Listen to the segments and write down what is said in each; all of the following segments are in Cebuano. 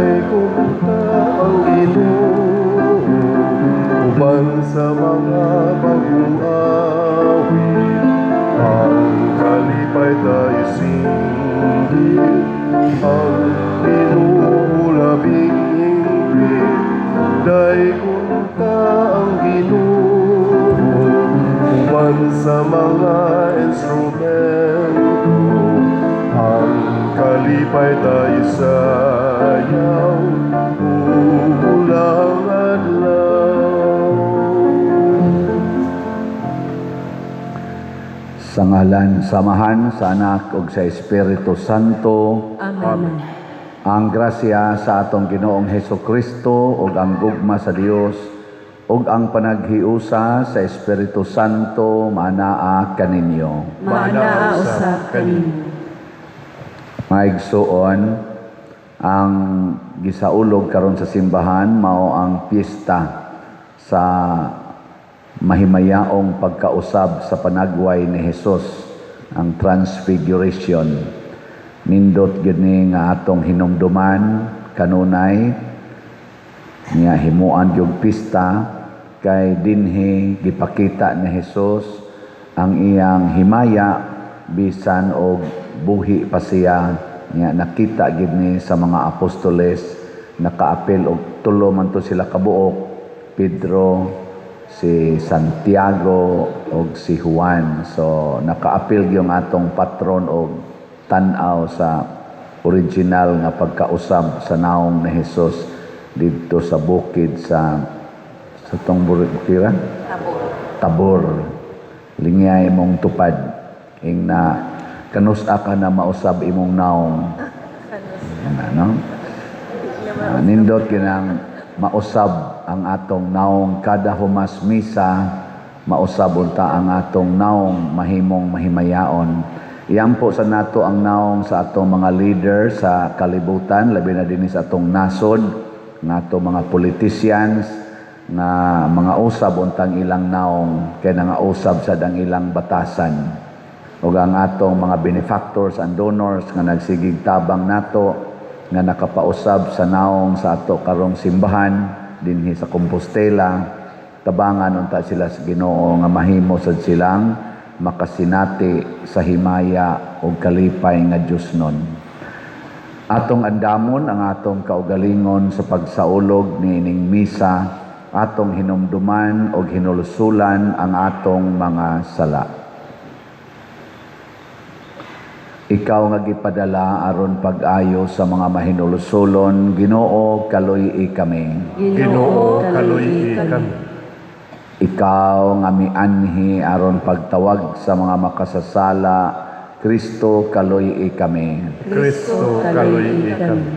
Day kunta ang Ginoo uban sa mga bagong awit. Ang kalipay day singgit, ang Ginoo labing hingpit. Day kunta ang Ginoo uban sa mga instrumento. Ang kalipay day sayaw hulang adlaw. Sa ngalan sa Amahan, sa Anak ug sa Espiritu Santo. Amen. Ang grasya sa atong Ginoong Heso Kristo ug ang gugma sa Dios ug ang panaghiusa sa Espiritu Santo maanaa kaninyo. Maanaa usab kaninyo. Mga igsuon, ang gisaulog karon sa simbahan mao ang piyesta sa mahimayaong pagkausab sa panagway ni Jesus, ang Transfiguration. Nindot gyud ni nga atong hinumduman kanunay nga himuan yung pista kay dinhi gipakita ni Jesus ang iyang himaya bisan og buhi pa siya, nga nakita gid ni sa mga apostoles. Nakaapil og tulo man to sila kabuok, Pedro, si Santiago og si Juan. So nakaapil yung atong patron og tan-aw sa original nga pagkausab sa naong ni Jesus didto sa bukid sa tong bukira Tabor. Lingyay imong tupad ing na kanus-a ka na mausab imong naong. Ano, no? Nindot kinang mausab ang atong naong kada humas misa, mausab unta ang atong naong, mahimong mahimayaon. Iyampo sa nato ang naong sa atong mga leader sa kalibutan, labi na dinhi sa atong nasod, nga atong mga politicians nga mga usab untang ilang naong kay nangausab sad ang ilang batasan, ug ang atong mga benefactors and donors nga nagsigig tabang nato nga nakapausab sa naong sa ato karong simbahan dinhi sa Compostela. Tabangan unta sila sa Ginoo nga mahimo sad silang makasinati sa himaya ug kalipay nga Dios nun. Atong andamon ang atong kaugalingon sa pagsaulog niining misa, atong hinumduman og hinulsulan ang atong mga sala. Ikaw nga gipadala aron pag-ayo sa mga mahinulsulon, Ginoo, kaluy-i kami. Ginoo, kaluy-i kami. Ikaw nga mianhi aron pagtawag sa mga makasasala, Kristo, kaluy-i kami. Kristo, kaluy-i kami.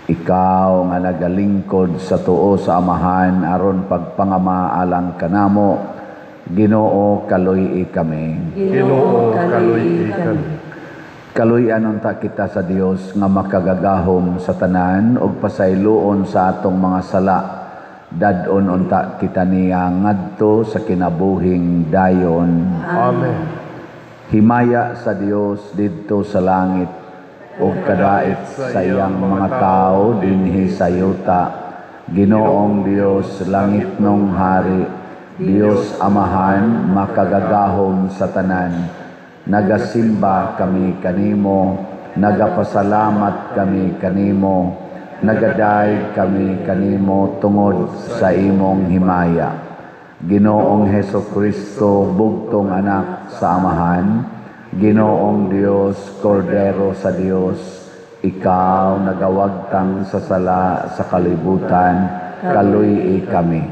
Ikaw nga nagalingkod sa tuo sa Amahan aron pagpangama alang kanamo, Ginoo, kaluy-i kami. Ginoo, kaluy-i kami. Kaluy-an unta kita sa Dios nga makagagahom sa tanan ug pasayloon sa atong mga sala. Dad-on unta kita niya ngadto sa kinabuhing dayon. Amen. Himaya sa Dios didto sa langit ug kadait sa iyang mga tawo dinhi sa yuta. Ginoong Dios, langitnong hari, Dios Amahan, makagagahom sa tanan. Nagasimba kami kanimo, nagapasalamat kami kanimo, nagadayeg kami kanimo tungod sa imong himaya. Ginoong Heso Kristo, bugtong anak sa Amahan, Ginoong Dios, Kordero sa Dios, ikaw nagawagtang sa sala sa kalibutan, kaluy-i kami.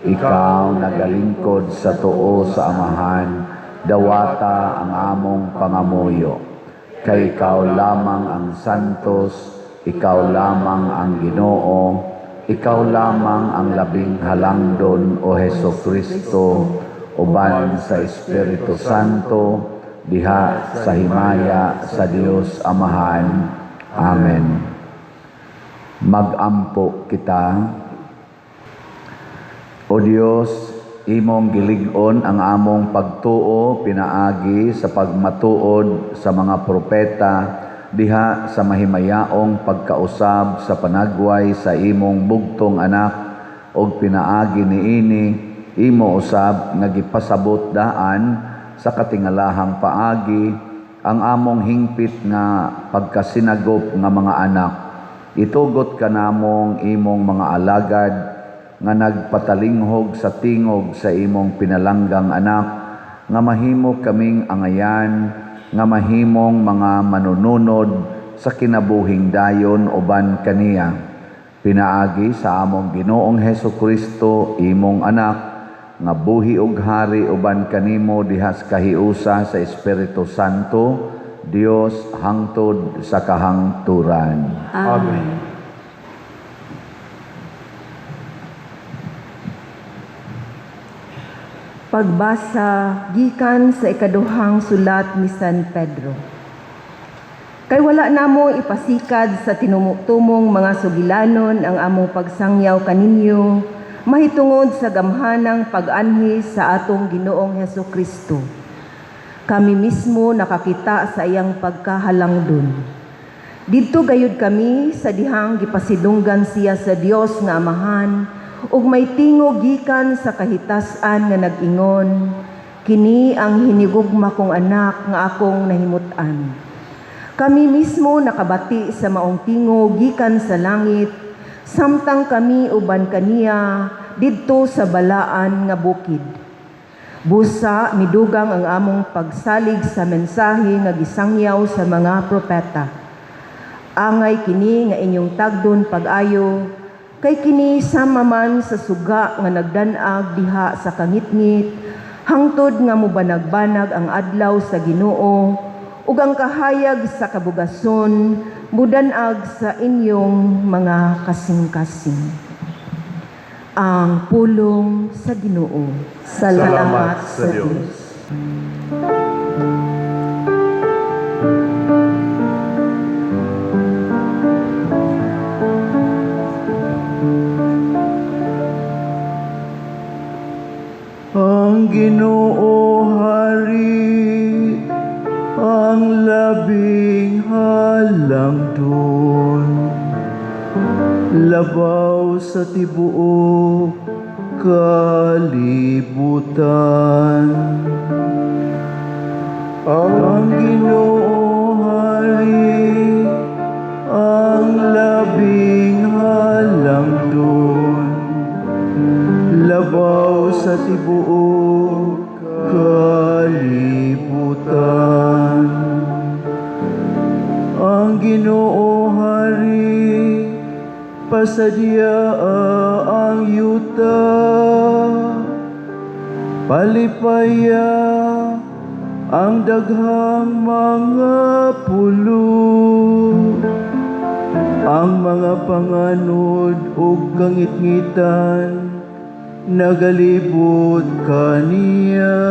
Ikaw nagalingkod sa tuo sa Amahan, dawata ang among pangamuyo. Kay ikaw lamang ang santos, ikaw lamang ang Ginoo, ikaw lamang ang labing halangdon, o Heso Kristo, uban sa Espiritu Santo, diha sa himaya sa Dios Amahan. Amen. Magampo kita. O Dios, imong gilig-on ang among pagtuo pinaagi sa pagmatuod sa mga propeta. diha sa mahimayaong pagkausab sa panagway sa imong bugtong anak og pinaagi niini imo usab nga gipasabot daan sa katingalahang paagi ang among hingpit nga pagkasinagop nga mga anak. Itugot kanamong imong mga alagad nga nagpatalinghog sa tingog sa imong pinalanggang anak, nga mahimo kaming angayan, nga mahimong mga manununod sa kinabuhing dayon uban kaniya. Pinaagi sa among Ginoong Hesus Kristo, imong anak, nga buhi ug hari uban kanimo diha sa kahiusa sa Espiritu Santo, Dios hangtod sa kahangturan. Amen. Pagbasa gikan sa ikaduhang sulat ni San Pedro. Kay wala namo ipasikad sa tinumong mga sugilanon ang among pagsangyaw kaninyo mahitungod sa gamhanang pag-anhi sa atong Ginoong Hesus Kristo. Kami mismo nakakita sa iyang pagkahalangdon. Didto gayud kami sa dihang gipasidunggan siya sa Dios nga Amahan ug may tingog gikan sa kahitas-an nga nag-ingon, kini ang hinigugma kong anak nga akong nahimut-an. Kami mismo nakabati sa maong tingog gikan sa langit, samtang kami uban kaniya didto sa balaan nga bukid. Busa midugang ang among pagsalig sa mensahe nga gisangyaw sa mga propeta. Angay kini nga inyong tagdon pag-ayo, kay kini sama man sa suga nga nagdan-ag diha sa kangitngit, hangtod nga mobanag-banag ang adlaw sa Ginoo, ug ang kahayag sa kabugason mudan-ag sa inyong mga kasing-kasing. Ang pulong sa Ginoo. Salamat sa Dios. Ang Ginoo hari, ang labing halangdon, labaw sa tibuok kalibutan. Ang Ginoo hari, ang labing halangdon, labaw sa tibuok kalibutan. Ang Ginoo hari, pasadya ang yuta, palipaya ang daghang mga pulo, ang mga panganod ug kangitngitan nagalibot kaniya.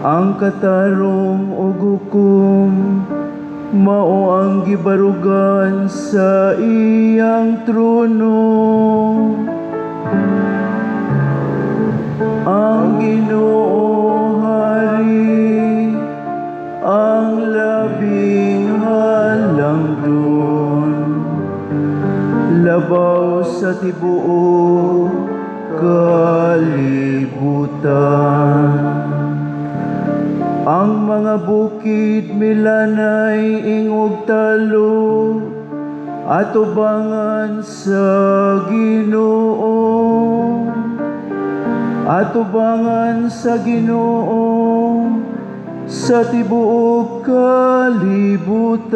Ang katarong ug hukom mao ang gibarugan sa iyang trono. Ang Ginoo hari, ang labing halangdon, labaw sa tibuok kalibutan. Ang mga bukid milanay ingog talo, atubangan sa Ginoo. Atubangan sa Ginoo sa tibuok kalibutan.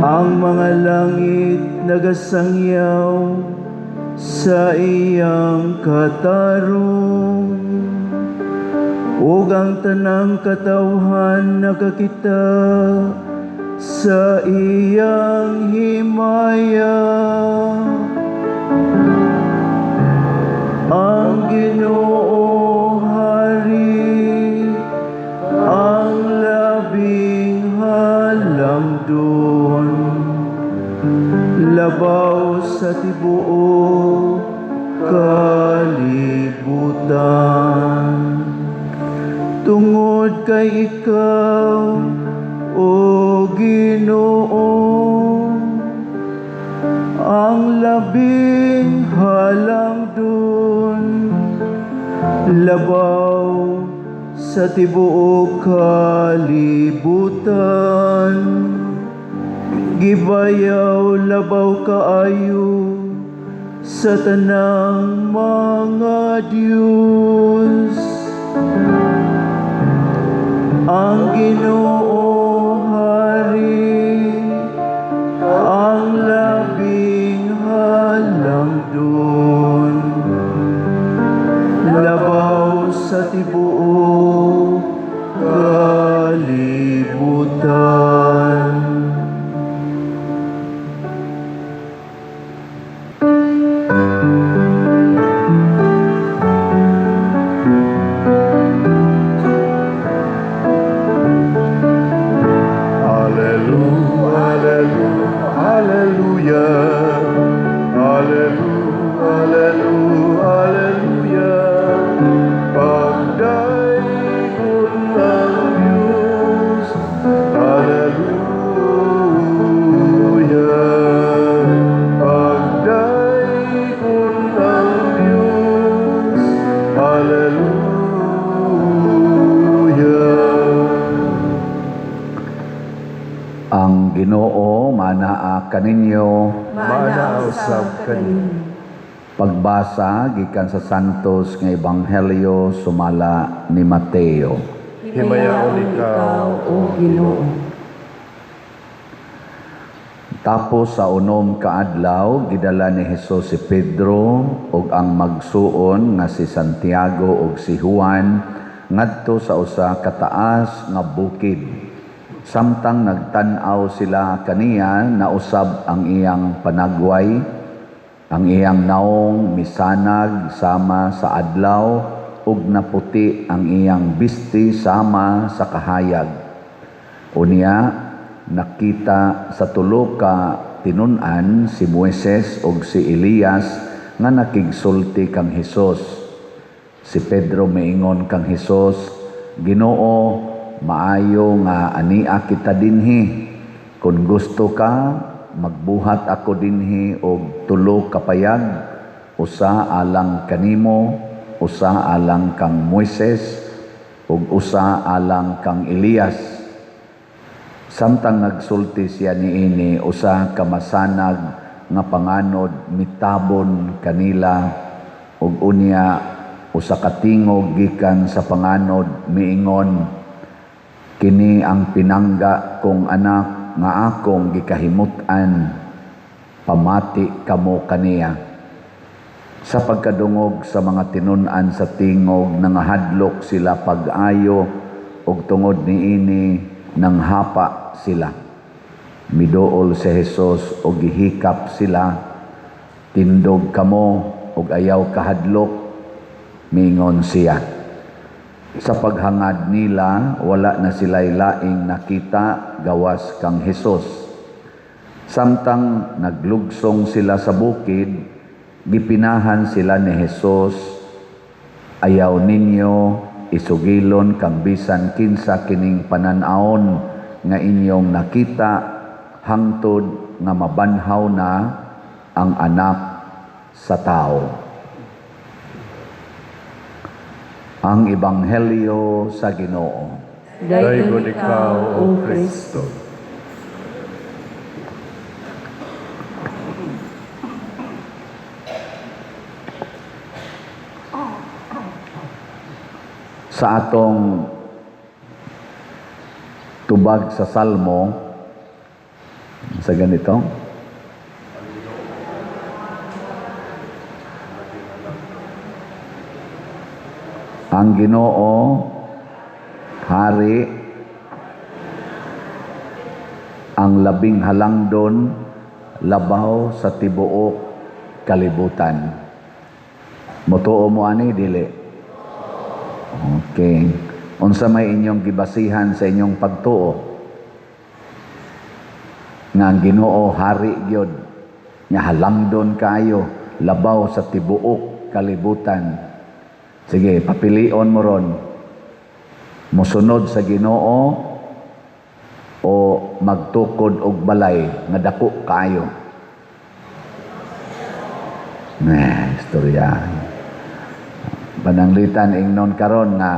Ang mga langit nagasangyaw sa iyang katarong, ug ang tanang katawhan nakakita sa iyang himaya. Ang Ginoo hari, ang labing halangdon, labaw sa tibuok kalibutan. Tungod Tungod kay ikaw, O Ginoo, ang labing halangdon labaw sa tibuok kalibutan. Gibayaw labaw kaayo sa tanang mga Diyos. Ang Ginoo Hari, ang labing halangdon labaw sa tibuok kalibutan. Hallelujah, hallelujah, hallelujah, hallelujah, hallelujah. Pagdaygon ang Diyos, hallelujah. Pagdaygon ang Diyos, hallelujah. Ang Ginoo manaa kaninyo. Maanaa usab kaninyo. Pagbasa gikan sa Santos nga Ebanghelyo sumala ni Mateo. Himayaon ikaw, O Ginoo. Tapos sa 6 ka adlaw gidala ni Hesus si Pedro ug ang magsuon nga si Santiago ug si Juan ngadto sa usa ka taas nga bukid. Samtang nagtan-aw sila kaniya, nausab ang iyang panagway, ang iyang naong misanag sama sa adlaw, ug naputi ang iyang bisti sama sa kahayag. Unya, nakita sa tulo ka tinun-an si Moises ug si Elias nga nakigsulti kang Hesus. Si Pedro miingon kang Hesus, "Ginoo, maayo nga ania kita dinhi. Kun gusto ka, magbuhat ako dinhi og tulo ka payag, usa alang kanimo, usa alang kang Moises, ug usa alang kang Elias." Samtang nagsulti siya niini, usa ka masanag nga panganod mitabon kanila, ug unya usa ka tingog gikan sa panganod miingon, "Kini ang pinangga kong anak nga akong gikahimut-an, pamati kamo kaniya." Sa pagkadungog sa mga tinun-an sa tingog, nangahadlok sila pag-ayo, ug tungod niini nanghapa sila. Miduol si Hesus ug gihikap sila, "Tindog kamo ug ayaw kahadlok," mingon siya. Sa paghangad nila, wala na sila'y laing nakita gawas kang Hesus. Samtang naglugsong sila sa bukid, gipinahan sila ni Hesus, "Ayaw ninyo isugilon kang bisan kinsa kining panan-awon nga inyong nakita hangtod nga mabanhaw na ang anak sa tao." Ang Ebanghelyo sa Ginoo. Daygon ikaw, O Kristo. Sa atong tubag sa Salmo, sa ganito, ang Ginoo hari, ang labing halangdon labaw sa tibuok kalibutan. Motuo mo ani dili? Okay. Unsa may inyong gibasihan sa inyong pagtuo? Nga ang Ginoo hari gyud, nga halangdon kaayo labaw sa tibuok kalibutan. Sige, papilion mo ron. Mosunod sa Ginoo o magtukod og balay nga dako kaayo? Nah, istorya. Pananglitan ingnon karon nga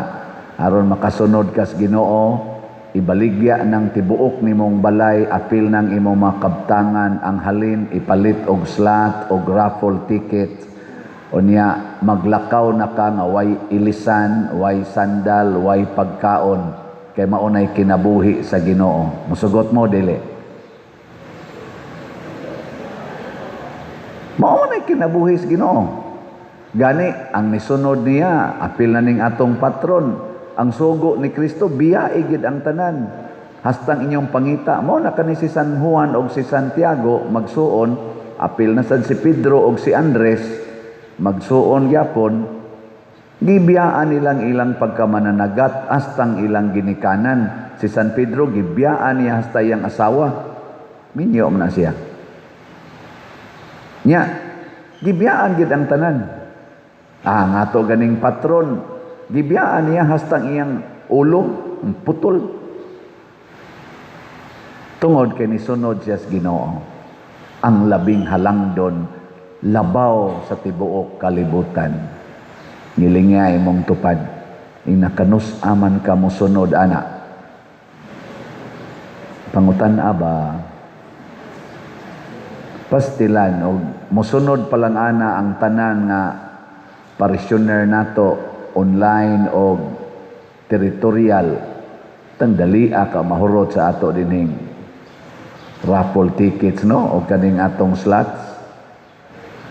aron makasunod kas Ginoo, ibaligya ng tibuok nimong balay, apil ng imong mga kabtangan, ang halin ipalit og slot og raffle ticket. Unya maglakaw na ka nga way ilisan, way sandal, way pagkaon, kay maunay kinabuhi sa Ginoo. Musugot mo, dili? Maunay kinabuhi sa Ginoo. Gani ang nisunod niya, apil na ning atong patron, ang sugo ni Kristo, biyae gid ang tanan. Hastang inyong pangita mo na kani si San Juan og si Santiago magsuon, apil na sad si Pedro og si Andres magsuon gyapon, gibiyaan nilang ilang pagkamananagat hastang ilang ginikanan. Si San Pedro gibiyaan niya hasta iyang asawa. Minyo man na siya. Nya, gibiyaan gid ang tanan. Ah, nga to ganing patron, gibiyaan niya hastang iyang ulo, ang putol. Tungod kay nisunod siya sa Ginoo, ang labing halangdon, labaw sa tibuok kalibutan. Ngilingya imong tupad, inakanus aman ka mosunod ana. Pangutan aba, pastilan og mosunod pa lang ana ang tanan nga parishioner nato online og territorial, tang dalia ka mahurot sa ato dinhing raffle tickets, no, o kaning atong slots.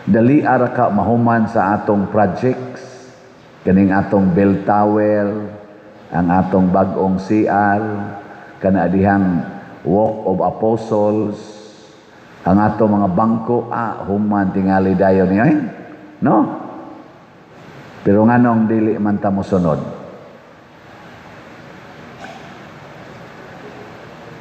Dali ara ka mahuman sa atong projects, kaning atong bell tower, ang atong bag-ong CR, kana dihang Walk of Apostles, ang atong mga bangko, human tingali dayon niya, eh? No? Pero nganong dili man ta mosunod?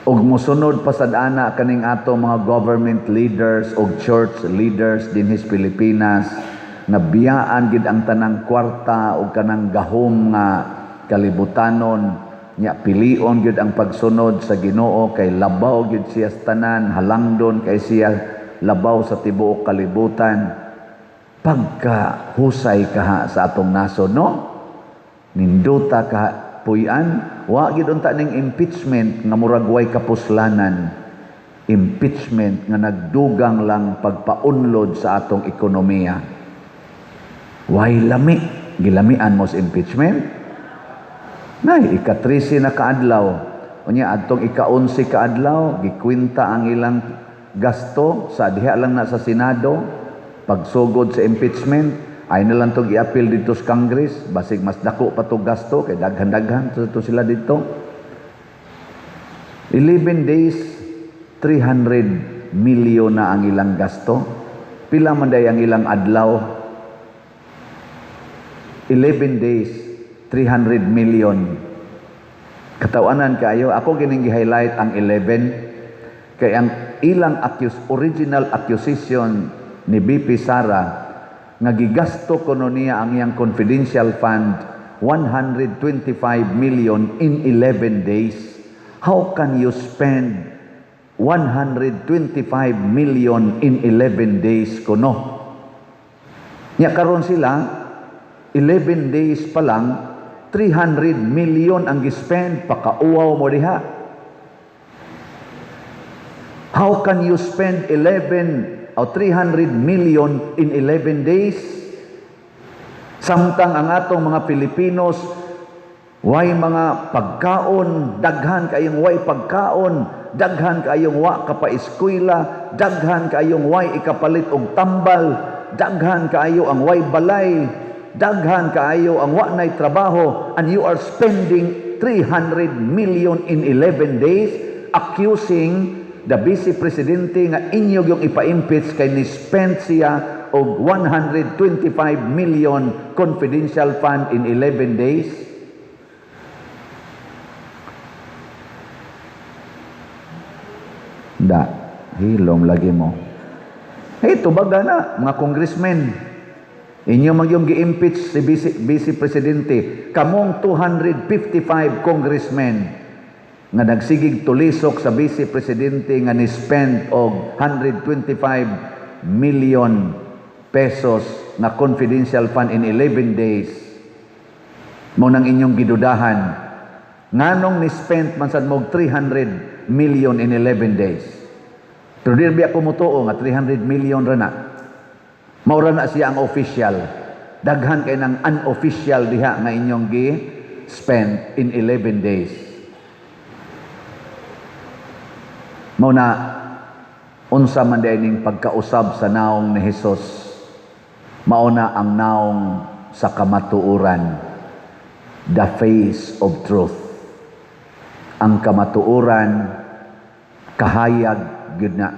Og mosunod pasad ana kaning ato mga government leaders og church leaders dinhi sa Pilipinas, nga biyaan gid ang tanang kwarta og kanang gahom nga kalibutanon, nya pilion gid ang pagsunod sa Ginoo kay labaw gid siya sa tanan, halangdon kay siya labaw sa tibuok kalibutan. Pagka husay kaha sa atong nasod, no? Ninduta kaha puy-an, wa gid unta ning impeachment nga murag way kapuslanan. Impeachment nga nagdugang lang pagpaunlod sa atong ekonomiya. Way lami, gilamian mo sa impeachment. Nay, ika-13 na kaadlaw. Unya adtong ika-11 kaadlaw, gikwenta ang ilang gasto sa diha lang na sa Senado. Pagsugod sa impeachment, ay na lang tog i-appeal dito sa Congress, basig mas dako pa tog gasto kay daghan-daghan to sila dito. 11 days, 300 million na ang ilang gasto. Pila man day ang ilang adlaw? 11 days, 300 million. Katawanan kayo, ako gining gi-highlight ang 11 kay ang ilang original accusation ni BP Sara nga gigasto kuno niya ang iyang confidential fund 125 million in 11 days. How can you spend 125 million in 11 days kuno? Nya karon sila 11 days pa lang 300 million ang gispend, pakauwaw mo diha. How can you spend 11 o 300 million in 11 days? Samtang ang atong mga Pilipinos way mga pagkaon, daghan kayong way pagkaon, daghan kayong wa kapaeskwela, daghan kayong way ikapalit og tambal, daghan kaayo ang way balay, daghan kaayo ang wa nay trabaho, and you are spending 300 million in 11 days accusing the Vice Presidente nga inyo yung ipa-impeach kay ni-spend siya og 125 million confidential fund in 11 days. Da, hilom lagi mo. Hey, tubaga na, mga congressmen. Inyo man yung gi-impeach si Vice Presidente, kamong 255 congressmen nga nagsigig tulisok sa Vice Presidente nga ni-spend og 125 million pesos na confidential fund in 11 days, mao nang inyong gidudahan nganong ni-spend man sad mo 300 million in 11 days. Pero di biya ko mutuo nga 300 million ra na. Mao ra na siya ang official. Daghan kay ng unofficial diha nga inyong gi spend in 11 days. Mao na, unsa man diay ning pagkausab sa naong ni Hesus? Mao na ang naong sa kamatuoran, the face of truth. Ang kamatuoran kahayag gyud na,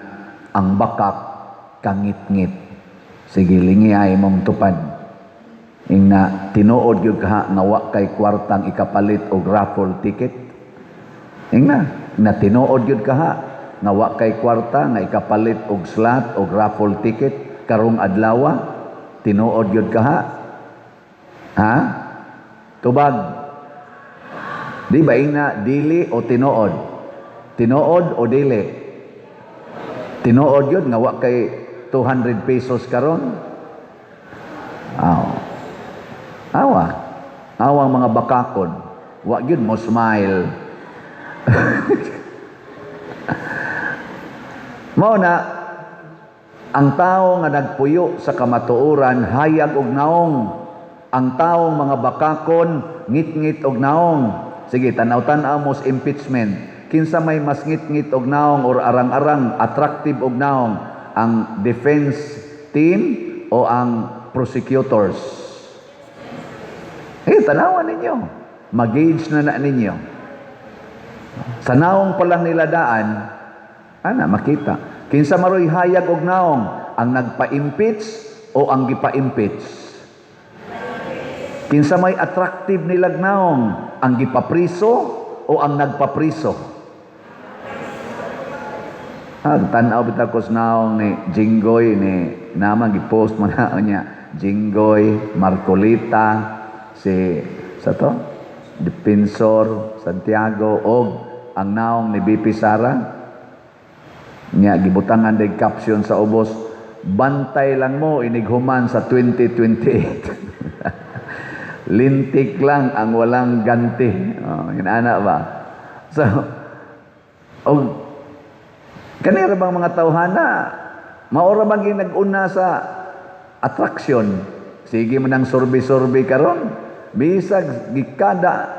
ang bakak kangitngit. Sige, lingi ay mong tupad. Ingna, tinuod gyud ka nga wa kay kwartang ikapalit og raffle ticket? Ingna, na tinuod gyud ka nga wa kay kwarta nga ikapalit og slot og raffle ticket karong adlaw? Tinuod gyud ka ha? Ha? Tubag. Di ba ingna dili o tinuod? Tinuod o dili? Tinuod yun nga wa kay 200 pesos karon? Aw. Awa. Awang mga bakakon. Wa gyud mo smile. Mao na ang tao nga nagpuyo sa kamatuoran hayag og naong. Ang taong mga bakakon ngit-ngit og naong. Sige, tan-aw-tan-aw mo sa impeachment. Kinsa may mas ngit-ngit og naong or arang-arang attractive og naong, ang defense team o ang prosecutors? Eh, tanawan ninyo. Mag-gauge na na ninyo. Sa naong pa lang nila daan, ana, makita. Kinsa maroy hayag og naong, ang nagpa-impeach o ang gipa-impeach? Kinsa may attractive nilag naong, ang gipapriso o ang nagpapriso? Ah, tan-aw bitaw ko sa naong ni Jinggoy, ni naman gipost man na niya Jinggoy, Marcoleta, si sa to Defensor Santiago og ang naong ni BP Sara niya. Gibutangan dig caption sa ubos, "Bantay lang mo inighuman sa 2028, lintik lang ang walang ganti." Oh, yun ana ba? So og kanira bang mga tawhana, maora bang nag-una sa attraction? Sige man ang survey-survey karon, bisag gikada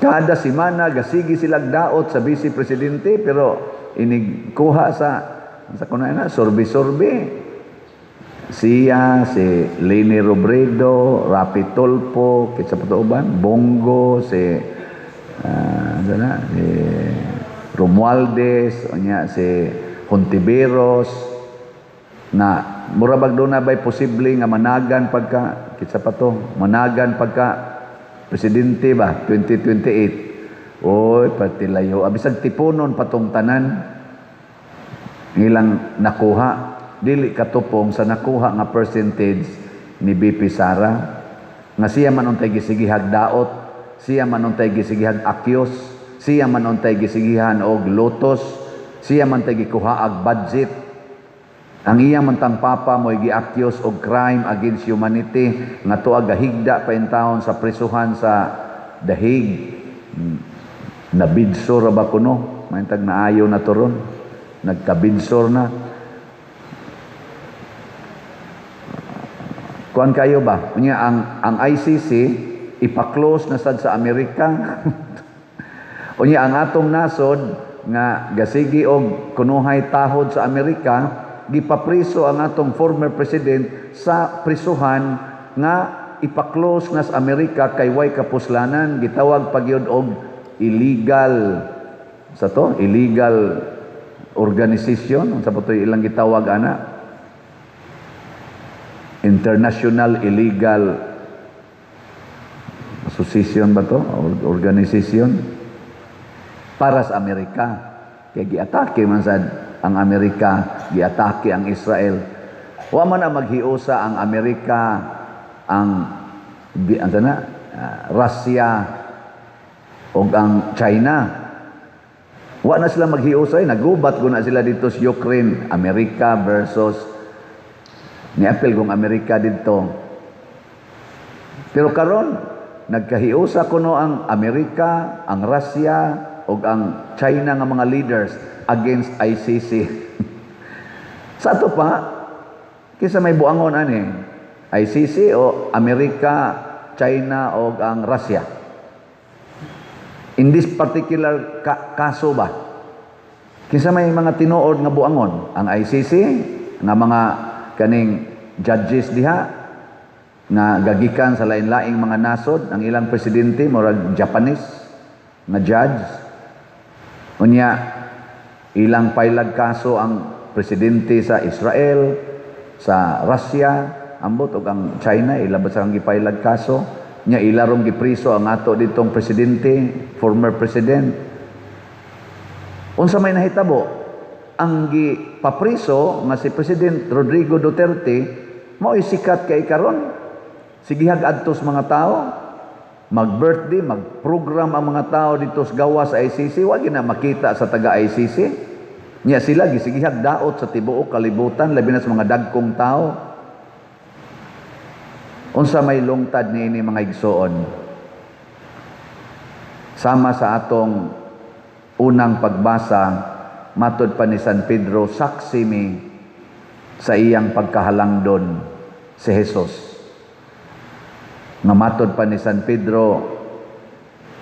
kada semana gasigi silag daot sa vice presidente, pero inig kuha sa kuno na survey-survey, siya, si Leni Robredo, Rapi Tulfo, kinsa pa to uban, Bong Go, si ano na, si Romualdez, unya si Hontiveros, na mura bag doon na ba'y posible nga managan pagka, kinsa pa to, managan pagka presidente ba 2028. Oy, pati layo abisag tipunon patong tanan ilang nakuha, dili katupong sa nakuha nga percentage ni BP Sara, nga siya man untay gisigihag daot, siya man untay gisigihag akyos, siya man untay gisigihan og lotos, siya man tay gikuha og budget. Ang iya man tang papa mo'y gi-accuse og crime against humanity nga tuag gahigda pa intawon sa prisuhan sa The Hague. Nabidsor ra ba kuno? Maintag naayo na turon. Nagkabidsor na. Kuan kayo ba? Unya ang ICC ipa-close na sad sa Amerika. Unya ang atong nasod nga gasigi og kunuhay tahod sa Amerika, gipapriso ang atong former president sa prisuhan nga ipa-close na sa Amerika kay way kapuslanan, gitawag pagyud og illegal sa to, illegal organization. Unsa pa to ilang gitawag ana? International Illegal Association ba to? Organization para sa Amerika. Kaya giatake man sad ang Amerika, giatake ang Israel. Wa man ang maghiusa ang Amerika, ang sana, Russia ug ang China. Wa na sila maghiusa, eh. Nagubat ko na sila dito sa Ukraine, Amerika versus ni-apil kung Amerika dito. Pero karon nagkahiusa kuno ang Amerika, ang Russia ug ang China nga mga leaders against ICC. Sa ato pa, kinsa may buangon ani? ICC o Amerika, China o ang Russia? In this particular kaso ba? Kinsa may mga tinuod nga buangon? Ang ICC nga mga kaning judges diha nga gagikan sa lain-laing mga nasod, ang ilang presidente murag Japanese nga judge. Unya ilang pailag kaso ang presidente sa Israel, sa Russia, ambot og ang China ila ba sa ang gipailag kaso nya, ila rong gipriso ang ato ditong presidente, former president. Unsa may nahitabo? Ang gipapriso nga si President Rodrigo Duterte mao'y sikat kay karon. Sigihag adtos mga tao, mag-birthday, mag-program ang mga tao dito sa gawas sa ICC, wa na makita sa taga ICC. Nya sila gisigihag daot sa tibuok kalibutan, labi na sa mga dagkong tao. Unsa may lungtad niini, mga igsoon? Sama sa atong unang pagbasa, matod pa ni San Pedro, saksi mi sa iyang pagkahalangdon si Jesus. Nga matod pa ni San Pedro,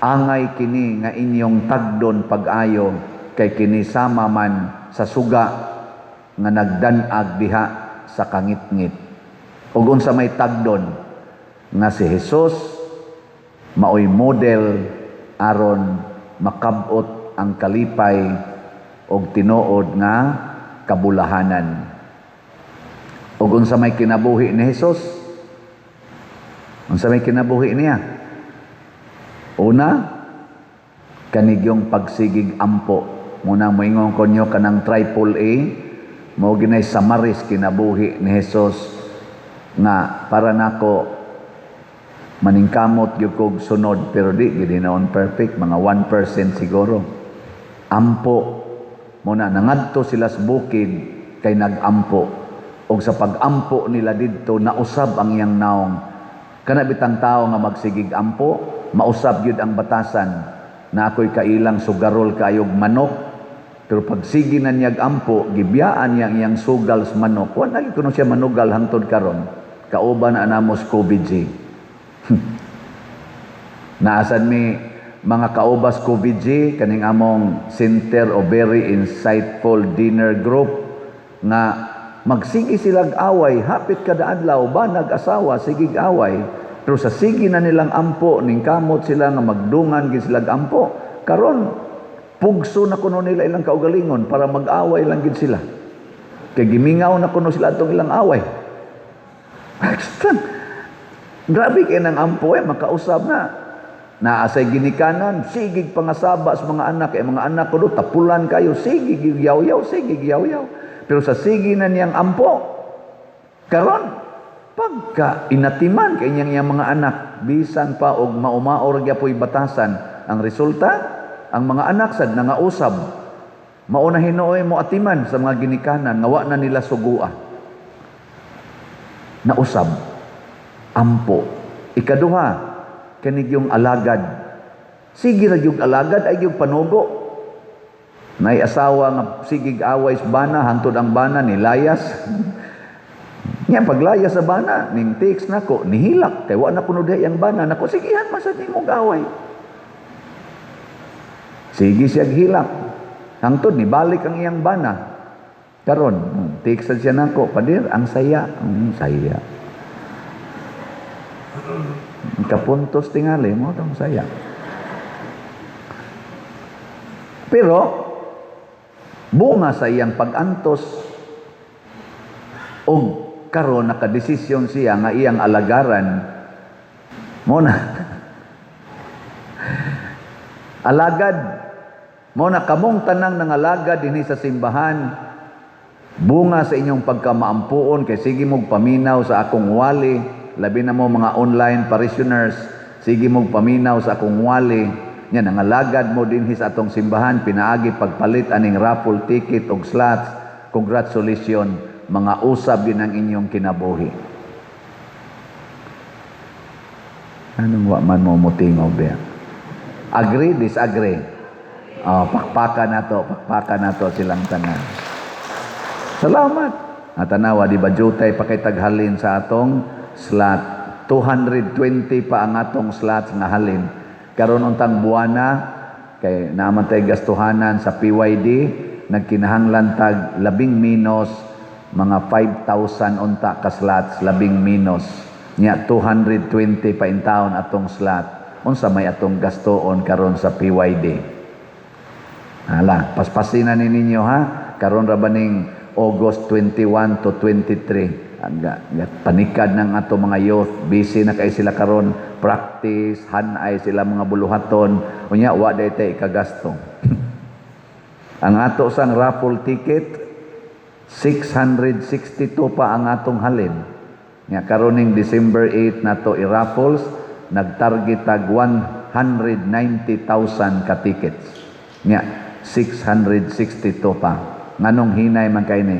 angay kini nga inyong tagdon pag-ayo kay kini sama man sa suga nga nagdanag diha sa kangitngit. Ug unsa may tagdon? Nga si Jesus maoy model aron makabot ang kalipay og tinuod nga kabulahanan. Ug unsa may kinabuhi ni Jesus? Unsa may kinabuhi niya? Una, kanigyong pagsigig ampo. Muna moingon ko nyo kanang triple A, mao ginay samaris kinabuhi ni Jesus nga para nako maningkamot gyud kog sunod, pero di gid hinaon perfect, mga 1% siguro. Ampo muna, nangadto sila sa bukid kay nagampo, og sa pag-ampo nila didto nausab ang iyang naong. Kana bitang tao nga magsigig ampo, mausab gyud ang batasan. Na ako'y kailang sugarol kayog manok, pero pag sige na niyag ampo, gibiyaan niya ang iyang sugal sa manok. Wa na gyud kuno siya manugal hangtod karon. Kauban na namo sa COVID G. Naasan mi mga kaubas COVID G, kaning among center o very insightful dinner group nga magsige silag away hapit kada adlaw ba, nag-asawa, sigig away, pero sa sige na nilang ampo, ning kamot sila nga magdungan gid silag ampo. Karon pugso na kuno nila ilang kaugalingon para mag-away lang gid sila kay gimingaw na kuno sila atong ilang away. Grabe kay nang ampo eh, makausab na. Naasay ginikanan, sigig pangasaba sa mga anak, eh mga anak ko do, tapulan kayo, sigig yaw-yaw, sigig yaw-yaw. Pero sa sige na niyang ampo, karon pagka inatiman kay niyang iyang mga anak, bisan pa og maumaor gyapoy batasan, ang resulta, ang mga anak sad nangausab. Mauna hinuoy mo atiman sa mga ginikanan nga wa na nila sugua. Nausab. Ampo. Ikaduha, kanigyong alagad. Sige ra yung alagad ay yung panugo. Nay asawa nga sigig away sa bana, hantod ang bana nilayas. Nya paglayas sa bana, ning text nako, nihilak kay wa na kuno diha yang bana nako, sigihan man sad nimo away. Sige siya hilak. Hangtod nibalik ang iyang bana. Karon, text siya nako, "Pader, ang saya, ang saya." Kapuntos tingali mo tong saya. Pero bunga sa iyang pag-antos og karon nakadesisyon siya nga iyang alagaran mo na alagad mo na. Kamong tanang nangalagad dinhi sa simbahan, Bunga sa inyong pagkamaampuon kay sige mog paminaw sa akong wali, labi na mo mga online parishioners, sige mog paminaw sa akong wali. Nya nangalagad mo dinhi sa atong simbahan pinaagi pagpalit aning raffle ticket og slots. Congratulations, mga usab din ang inyong kinabuhi. Anong wa man mo mutingog diya? Agree, disagree? Oh, pakpakan na to silang tanan. Salamat. At tanawa, di ba jutay pa kay taghalin sa atong slot. 220 pa ang atong slots nga halin. Karon untang buwana, kay naaman tay gastuhanan sa PYD, nagkinahanglan tag labing minus mga 5,000 unta ka slots, labing minus. Nya 220 pa in taon atong slot. Unsa may atong gastoon karon sa PYD? Hala, paspasin na ni ninyo ha. Karon ra ba ning August 21 to 23. Panikad ng ato mga youth, busy na kay sila karon, practice, hanay sila mga buluhaton. Unya wa day tay ikagasto. Ang ato sang raffle ticket 662 pa ang atong halin. Nya karon ning December 8 nato i-raffles, nagtarget tag 190,000 ka tickets. Nya 662 pa. Nganong hinay man kay ni?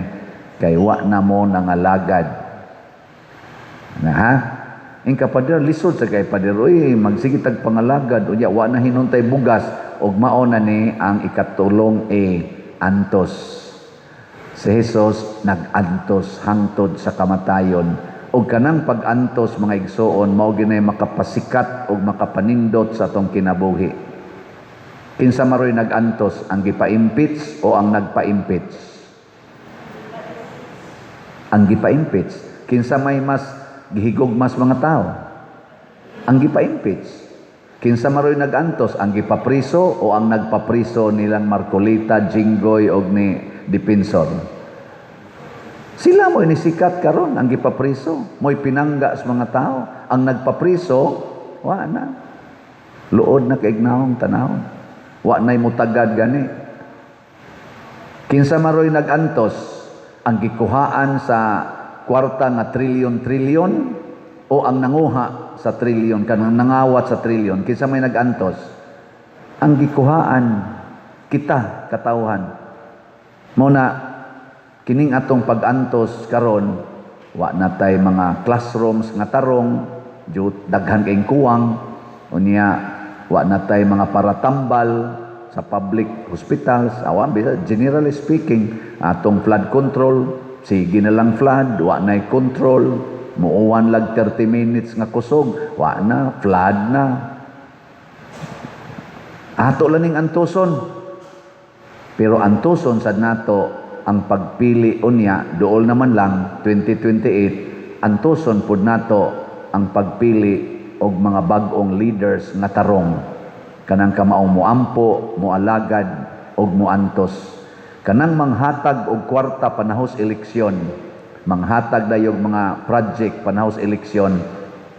Kay wa na mo nangalagad. Na ha? Ingka pader lisod sa kay pader, uy, magsige tag pangalagad, unya wa na hinuntay bugas og mao na ni ang ikatulong e antos. Si Jesus nag-antos hangtod sa kamatayon. Og kanang pag-antos mga igsoon mao ginay makapasikat og makapanindot sa atong kinabuhi. Kinsa maroy nag-antos, ang gipa-impeach o ang nagpa-impeach? Ang gipa-impeach. Kinsa may mas gihigog mas mga tao? Ang gipa-impeach. Kinsa maroy nag-antos, ang gipapriso o ang nagpapriso nilang Marcolita, Jinggoy og ni Defensor? Sila mo'y nisikat karon ang gipapriso, mo'y pinangga sa mga tao. Ang nagpapriso, wa na. Luod na kaignahong tanawon. Wa na'y mutagad gani. Kinsa maroy nag-antos, ang gikuhaan sa kwarta nga trilyon-trilyon o ang nanguha sa trilyon, kanang nangawat sa trilyon, kinsa may nag-antos? Ang gikuhaan kita katawhan. Mao na kining atong pag-antos karon, wa na tay mga classrooms nga tarong, jud daghan kayong kuwang, unya wa na tay mga paratambal sa public hospitals. Awan bisa, generally speaking, atong flood control, sige na lang flood, wa na'y control, muuwan lag 30 minutes nga kusog, wa na, flood na. Ato lang ning antuson. Pero antuson sad nato ang pagpili unya, duol naman lang 2028, antuson pud nato ang pagpili og mga bag-ong leaders nga tarong, kanang kamaong moampo, moalagad og moantos, kanang manghatag og kwarta panahos eleksyon, manghatag dayog mga project panahos eleksyon,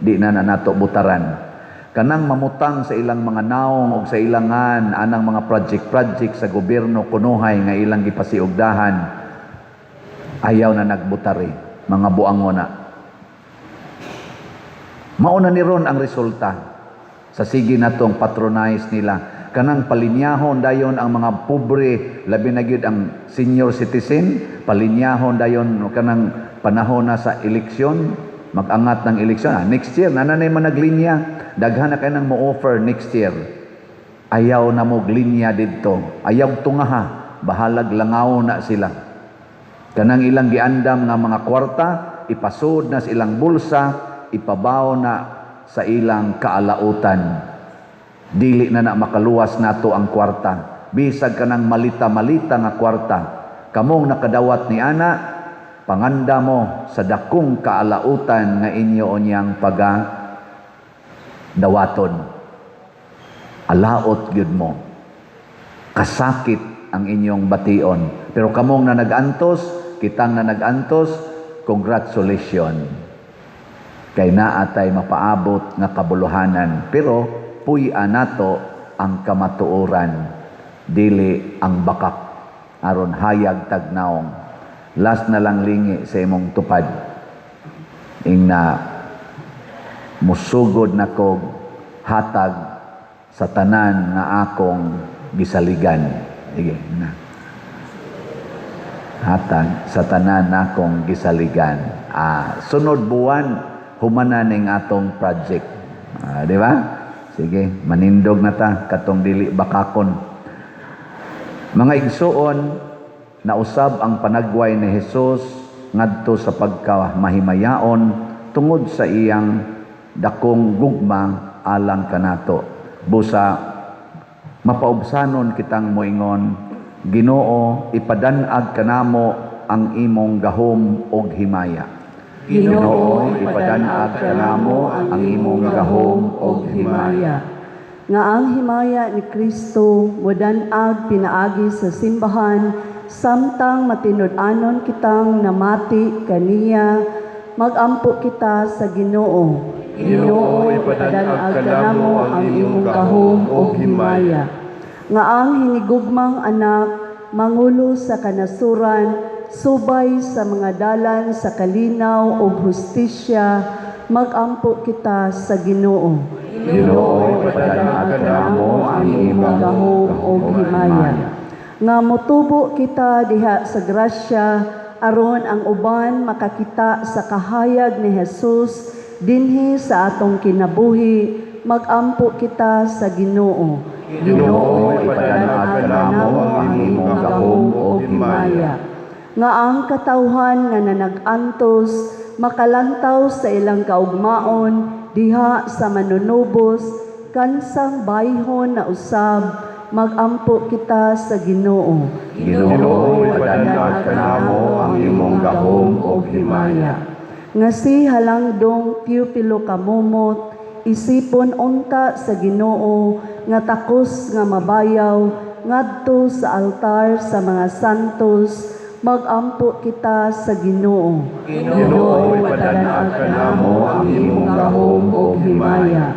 di na na nato butaran. Kanang mamutang sa ilang mga naong og sa ilangan anang mga project-project sa gobyerno kunuhay nga ilang gipasiugdahan, ayaw na nagbutari, mga buango na. Mauna ni ron ang resulta sa sige natong patronize nila. Kanang palinyahon dayon ang mga pobre, labi na gyud ang senior citizen, palinyahon dayon kanang panahon na sa eleksyon, mag-angat ng eleksyon. Next year, nananay man naglinya, daghan na kay nang mo-offer next year. Ayaw na mo linya didto. Ayaw tungaha, bahalag langaw na sila. Kanang ilang giandam nga mga kwarta, ipasud na sa ilang bulsa, ipabaw na sa ilang kaalautan. Dili na na makaluwas nato ang kwarta. Bisag kanang malita-malita nga kwarta. Kamong nakadawat ni ana, panganda mo sa dakong kaalautan nga inyo unyang paga dawaton. Alaot gyud mo. Kasakit ang inyong bation. Pero kamong na nag-antos, kitang na nag-antos, congratulations. Kay naa tay mapaabot nga kabuluhanan. Pero puy-a nato ang kamatuoran, dili ang bakak, aron hayag tagnaong. Last na lang lingi sa imong tupad. Ingna musugod na kog hatag sa tanan nga akong gisaligan. Sige na. Hatag sa tanan akong gisaligan. Sunod buwan humana ning atong project. Di ba? Sige, manindog na ta katong dili bakakon. Mga igsuon, nausab ang panagway ni Jesus ngadto sa pagkamahimayaon tungod sa iyang dakong gugma alang kanato. Busa mapaubsanon kitang moingon, "Ginoo, ipadan-ag kanamo ang imong gahom ug himaya." Ginoo, ipadan-ag kanamo ang imong gahom ug himaya. Nga ang himaya ni Kristo mudan-ag pinaagi sa simbahan samtang matinud-anon kitang namati kaniya, magampo kita sa Ginoo. Ginoo, ipadan-ag kanamo ang imong gahom ug himaya. Nga ang hinigugmang anak mangulo sa kanasuran subay sa mga dalan sa kalinaw ug hustisya, magampo kita sa Ginoo. Ginoo, ipadan-ag kanamo ang imong gahom ug himaya. Nga motubo kita diha sa grasya aron ang uban makakita sa kahayag ni Jesus dinhi sa atong kinabuhi, magampo kita sa Ginoo. Ginoo, ipadan-ag kanamo ang imong gahom ug himaya. Nga ang katawhan nga nanag-antos makalantaw sa ilang kaugmaon diha sa manunubos kansang bayhon na usab, magampo kita sa Ginoo. Ginoo, ipadan-ag kanamo ang imong gahom ug himaya. Nga si Halangdong Teofilo Camomot isipon unta sa Ginoo nga takos nga mabayaw ngadto sa altar sa mga santos, magampo kita sa Ginoo. Ginoo, ipadan-ag kanamo ang imong gahom ug himaya.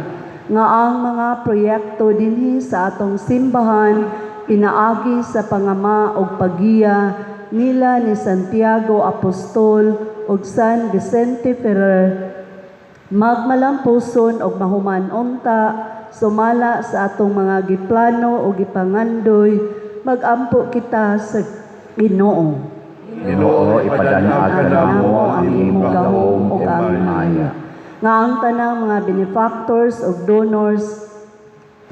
Nga ang mga proyekto dinhi sa atong simbahan pinaagi sa pangama og pagiya nila ni Santiago Apostol ug San Vicente Ferrer magmalampuson og mahuman unta sumala sa atong mga giplano o gipangandoy, magampo kita sa Ginoo. Ginoo, ipadan-ag kanamo ang imong gahom ug himaya. Nga ang tanang mga benefactors ug donors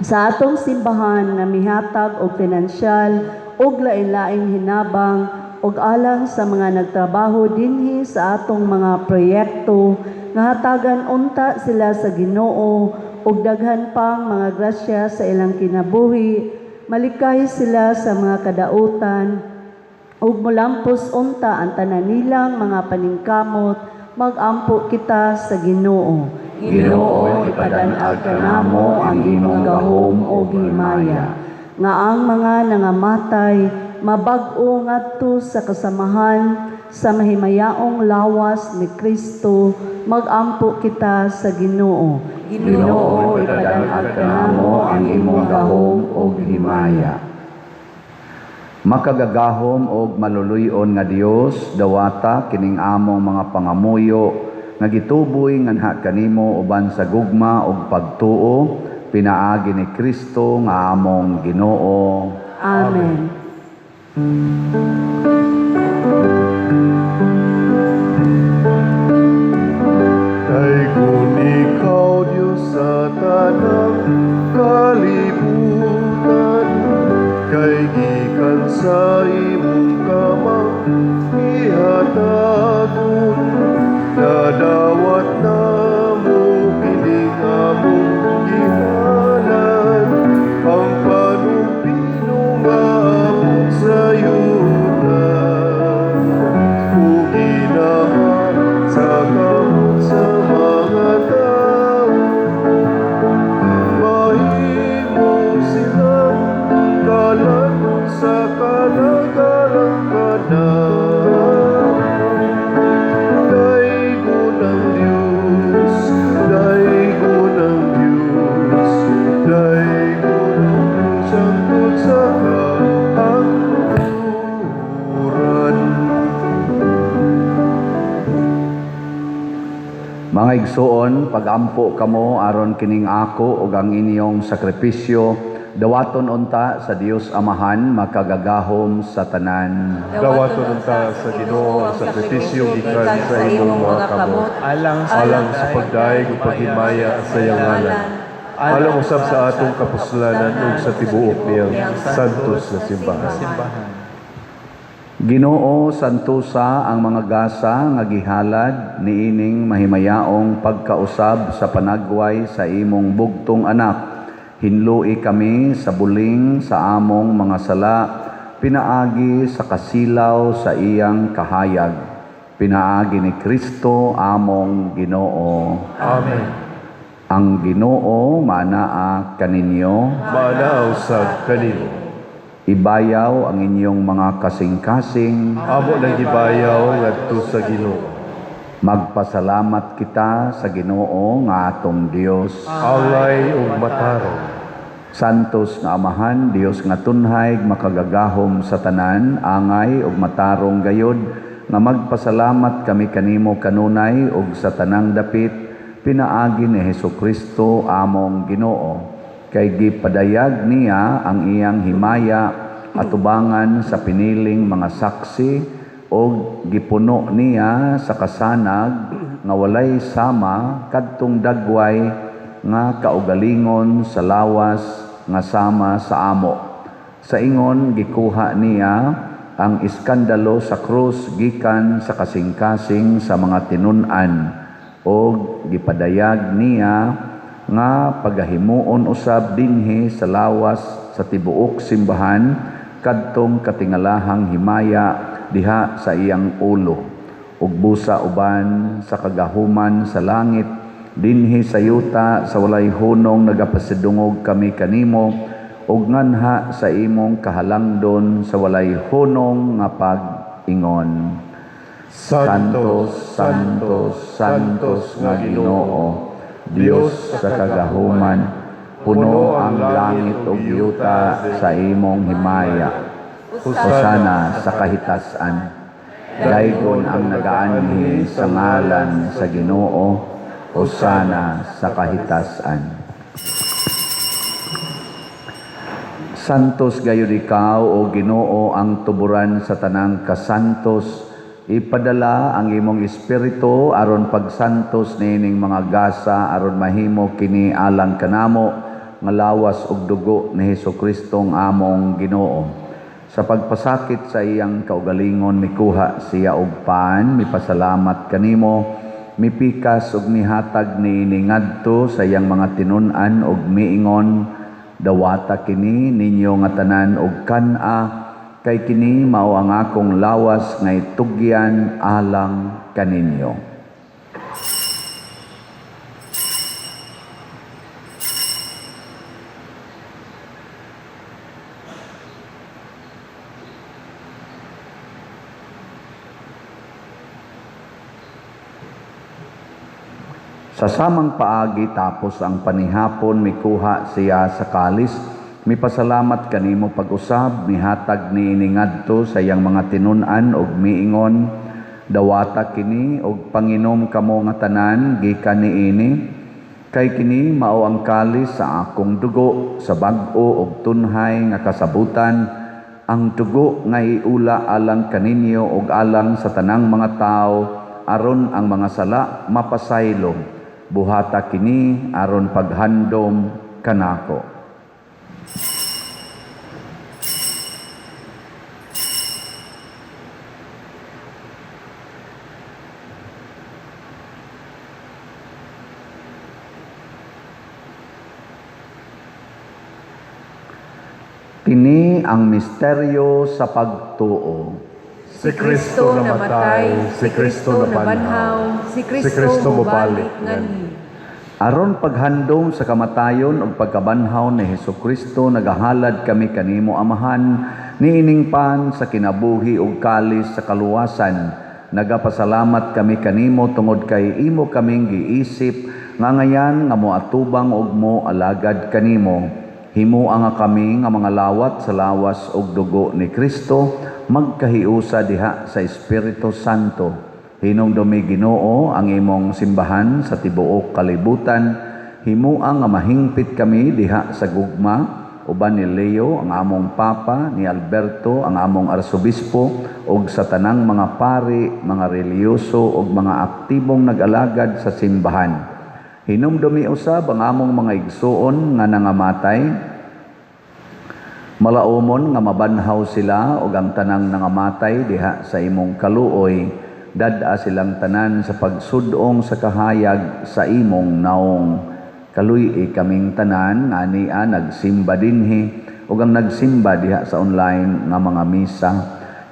sa atong simbahan nga mihatag og pinansyal ug lain-laing hinabang ug alang sa mga nagtrabaho dinhi sa atong mga proyekto, nga hatagan unta sila sa Ginoo og daghan pang mga grasya sa ilang kinabuhi, malikay sila sa mga kadautan ug molampos unta ang tanan nilang mga paningkamot, magampo kita sa Ginoo. Ginoo, ipadan-ag kanamo ang imong gahom ug himaya. Nga ang mga nangamatay mabag-o ngadto sa kasamahan sa mahimayaong lawas ni Kristo, magampo kita sa Ginoo. Ginoo, ipadan-ag kanamo ang imong gahom ug himaya. Makagagahom og maluluy-on nga Dios, dawata kining among mga pangamuyo nga gituboy nganha kanimo uban sa gugma ug pagtuo pinaagi ni Kristo nga among Ginoo. Amen. Daygon ikaw, Diyos, sa tanang kalibutan, kay gikan sa imong kamang gihatagon, nadawat namo kining among gihalad, ang panupino nga among sayutan. Mga igsuon, pagampo kamo aron kining ako ug ang inyong sakripisyo dawaton unta sa Dios Amahan makagagahom sa tanan. Dawaton unta sa Ginoo ang sakripisyo gikan sa imong mga kamot, Alang sa alang sa pagdayeg ug paghimaya sa iyang ngalan, alang usab sa atong kapuslanan ug sa tibuok niyang santos na simbahan. Simbahan. Ginoo, santusa ang mga gasa nga gihalad niining mahimayaong pagkausab sa panagway sa imong bugtong anak. Hinlui kami sa buling sa among mga sala, pinaagi sa kasilaw sa iyang kahayag. Pinaagi ni Kristo among Ginoo. Amen. Ang Ginoo maanaa kaninyo. Maanaa usab kanimo. Ibayaw ang inyong mga kasing-kasing. Amo nang gibayaw ngadto sa Ginoo. Magpasalamat kita sa Ginoo nga atong Dios. Angay ug matarong. Santos nga Amahan, Dios nga tunhay, makagagahom sa tanan, angay ug matarong gayod nga magpasalamat kami kanimo kanunay ug sa tanang dapit pinaagi ni Hesukristo among Ginoo. Kay gipadayag niya ang iyang himaya atubangan sa piniling mga saksi og gipuno niya sa kasanag nga walay sama kadtong dagway nga kaugalingon sa lawas nga sama sa amo. Sa ingon gikuha niya ang iskandalo sa krus gikan sa kasing-kasing sa mga tinun-an og gipadayag niya nga pagahimuon usab dinhi sa lawas sa tibuok simbahan kadtong katingalahang himaya diha sa iyang ulo ug busa uban sa kagahuman sa langit dinhi sa yuta sa walay hunong. Nagapasidungog kami kanimo ug nganha sa imong kahalangdon sa walay hunong nga pag-ingon. Santos, Santos, Santos nga Ginoo, Dios sa kagahuman, puno ang langit ug yuta sa imong himaya. Hosana sa kahitasan. Daygon ang nagaanhi sa ngalan sa Ginoo. Hosana sa kahitasan. Santos gayud ikaw, o Ginoo, ang tuburan sa tanang kasantos. Ipadala ang imong espiritu aron pagsantos niining mga gasa aron mahimo kini alang kanamo nga lawas ug dugo ni Hesukristo ang among Ginoo. Sa pagpasakit sa iyang kaugalingon, mikuha siya og pan, mipasalamat kanimo, mipikas ug mihatag niini ngadto sa iyang mga tinun-an ug miingon: "Dawata kini ninyo nga tanan og kan-a, kay kini mao ang akong lawas nga itugyan alang kaninyo." Sa samang paagi, tapos ang panihapon, mikuha siya sa kalis, mipasalamat kanimo pag-usab, mihatag niini ngadto sa iyang mga tinun-an ug miingon: "Dawata kini ug panginom kamo nga tanan gikan niini, kay kini mao ang kalis sa akong dugo sa bag-o ug tunhay nga kasabutan, ang dugo nga iula alang kaninyo ug alang sa tanang mga tawo aron ang mga sala mapasaylo. Buhata kini aron paghandom kanako." Kini ang misteryo sa pagtuo. Si Kristo namatay, si Kristo nabanhaw, si Kristo mobalik nganhi. Aron paghandom sa kamatayon ug pagkabanhaw ni Hesukristo, nagahalad kami kanimo, Amahan, niining pan sa kinabuhi ug kalis sa kaluwasan. Nagapasalamat kami kanimo tungod kay imo kaming giisip nga ngayan nga moatubang ug mo alagad kanimo. Himoa nga kami nga mga lawat sa lawas ug dugo ni Kristo magkahiusa diha sa Espiritu Santo. Hinumdumi, Ginoo, ang imong simbahan sa tibuok kalibutan. Himua nga mahingpit kami diha sa gugma uban ni Leo ang among Papa, ni Alberto ang among Arsobispo, ug sa tanang mga pari, mga relihiyoso ug mga aktibong nag-alagad sa simbahan. Hinumdumi usab ang among mga igsuon nga nangamatay. Malaumon nga mabanhaw sila ug ang tanang nangamatay diha sa imong kaluoy, dad-a silang tanan sa pagsud-ong sa kahayag sa imong naong. Kaluy-i kaming tanan nga ania nagsimba dinhi ug ang nagsimba diha sa online nga mga misa.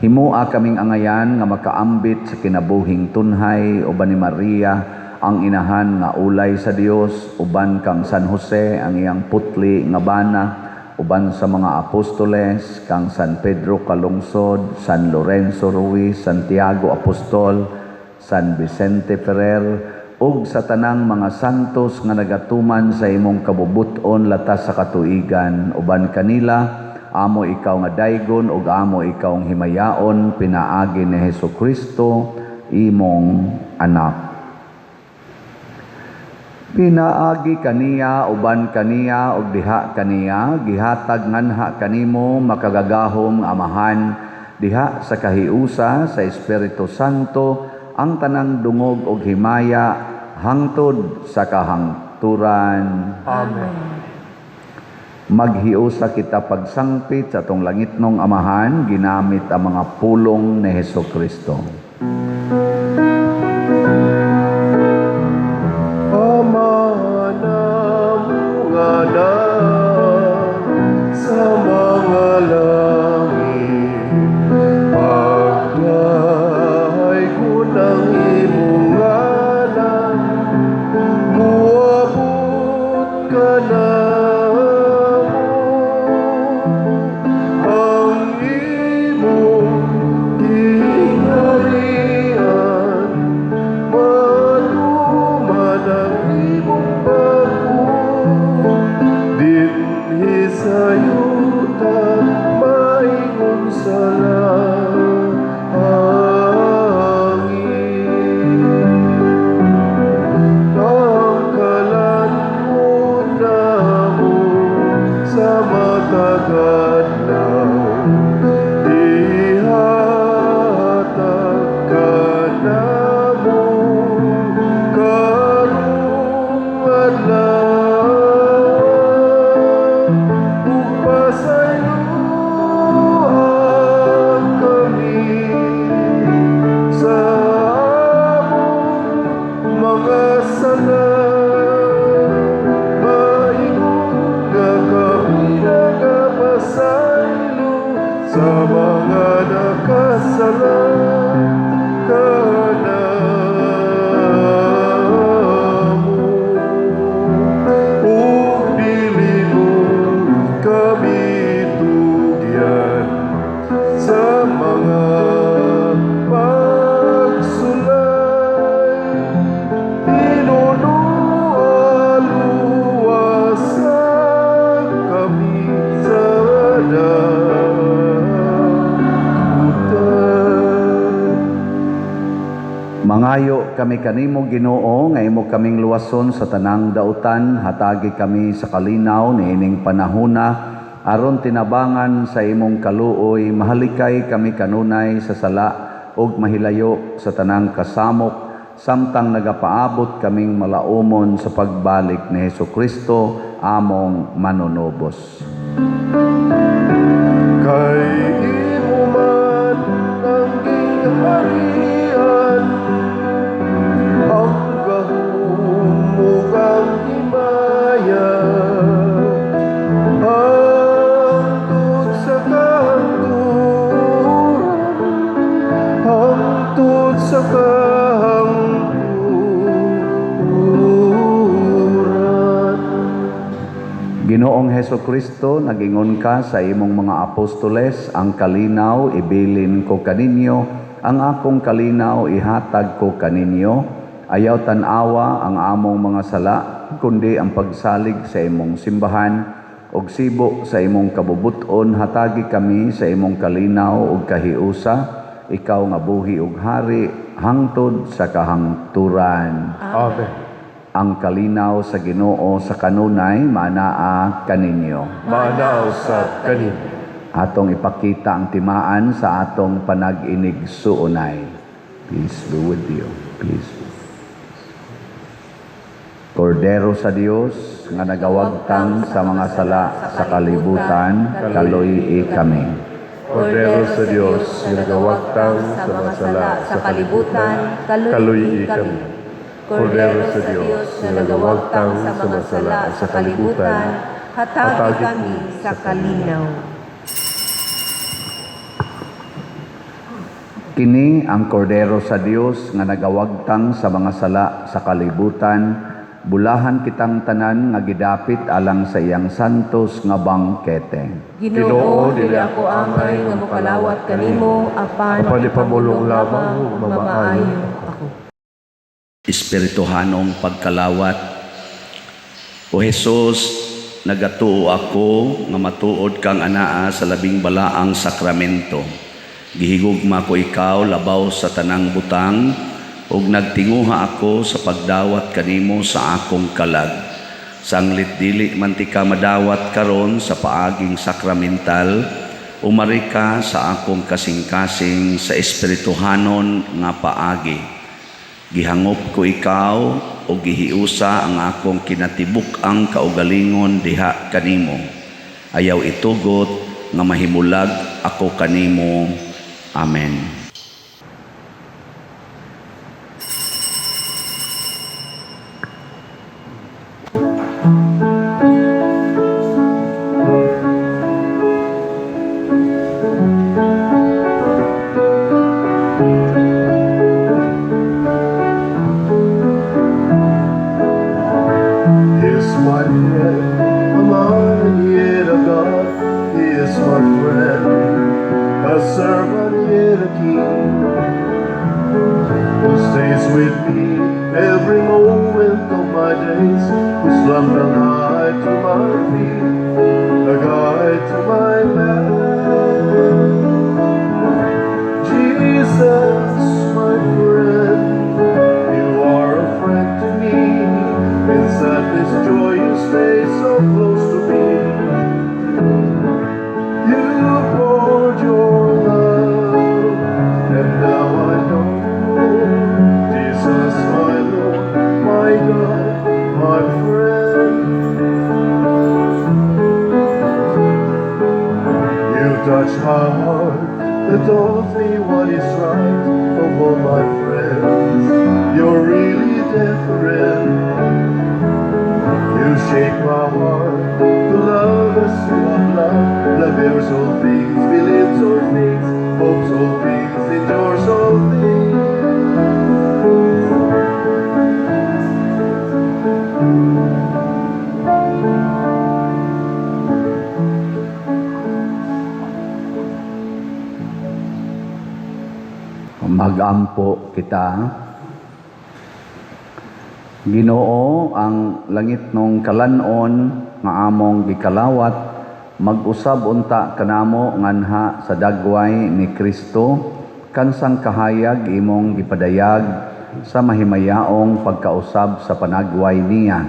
Himua kaming angayan nga makaambit sa kinabuhing tunhay uban ni Maria ang inahan nga ulay sa Dios, uban kang San Jose ang iyang putli nga bana, uban sa mga apostoles, kang San Pedro Calungsod, San Lorenzo Ruiz, Santiago Apostol, San Vicente Ferrer, ug sa tanang mga santos nga nagatuman sa imong kabubut-on latas sa katuigan. Uban kanila amo ikaw nga daygon ug amo ikaw ang himayaon pinaagi ni Hesus Kristo, imong anak. Pinaagi kaniya, uban kaniya, ug diha kaniya, gihatag nganha kanimo, makagagahom nga Amahan, diha sa kahiusa sa Espiritu Santo, ang tanang dungog ug himaya hangtod sa kahangturan. Amen. Maghiusa kita pagsangpit sa atong langitnong Amahan ginamit ang mga pulong ni Hesus Kristo. Ama namo nga naa sa mga langit, pagdaygon ang imong ngalan, muabot kanamo ang imong gingharian, matuman ang imong pagbuot dinhi sa yuta maingon sa langit. Ang kalan-on namo sa matag adlaw, ihatag kanamo karong adlaw, ug pasayloa kami sa among mga sala, maingon nga kami nagapasaylo sa mga nakasala kanamo, ug dili mo kami tugyan sa mga pagsulay, hinunoa luwasa kami sa dautan. Mangayo kami kanimo, Ginoo, nga imo kaming luwason sa tanang dautan. Hatagi kami sa kalinaw niining panahona aron tinabangan sa imong kaluoy mahalikay kami kanunay sa sala ug mahilayo sa tanang kasamok samtang nagapaabot kaming malaumon sa pagbalik ni Hesus Kristo among manunubos. Kay imo man ang gingharian, ang gahom ug ang himaya, hangtod sa kahangturan, hangtod sa kahangturan. Ginoong Heso Kristo, nagingon ka sa imong mga apostoles, "Ang kalinaw ibilin ko kaninyo, ang akong kalinaw ihatag ko kaninyo." Ayaw tan-awa ang among mga sala, kundi ang pagsalig sa imong simbahan, ug sibo sa imong kabubut-on hatagi kami sa imong kalinaw ug kahiusa. Ikaw nga buhi ug hari hangtod sa kahangturan. Amen. Ang kalinaw sa Ginoo sa kanunay maanaa kaninyo. Maanaa usab kanimo. Atong ipakita ang timaan sa atong panag-inigsuonay. Peace be with you. Peace. Kordero sa Dios nga nagawagtang sa mga sala sa kalibutan, kaloy kami. Kordero sa Dios nga nagawagtang sa mga sala sa kalibutan, kaloy kami. Kordero sa Dios nga nagawagtang sa mga sala sa kalibutan, hatagi kami sa kalinaw. Kini ang kordero sa Dios nga nagawagtang sa mga sala sa kalibutan, bulahan kitang tanan nga gidapit alang sa iyang santos nga bangkete. Ginoo, dili ako angay nga mokalawat kanimo apan Apan ipamulong lamang ug mamaayo ako. Espirituhanong pagkalawat. O Hesus, nagatuo ako nga matuod kang anaa sa labing balaang sakramento. Gihigugma ko ikaw labaw sa tanang butang ug nagtinguha ako sa pagdawat kanimo sa akong kalag. Sanglit dili man ti ka madawat karon sa paaging sakramental, umari ka sa akong kasing-kasing sa espirituhanon nga paagi. Gihangop ko ikaw o gihiusa ang akong kinatibuk-ang kaugalingon diha kanimo. Ayaw itugot nga mahimulag ako kanimo. Amen. He is my friend, a man and yet a God. He is my friend, a servant yet a king, who stays with me every moment of my days, whose love a light to my feet, a guide to my path. Jesus, my friend, you are a friend to me. In sadness, joy, you stay so close to me. You poured your love, and now I know Jesus, my Lord, my God, my friend. You touch my heart that tells me what is right of all my friends. You're really different. You shake my heart to love as you have loved. Love bears all things, believes all things, hopes all things, endures all things. Magampo kita. Ginoo, ang langit nung kalanon nga among gikalawat, mag-usab unta kanamo nganha sa dagway ni Kristo kansang kahayag imong gipadayag sa mahimayaong pagkausab sa panagway niya.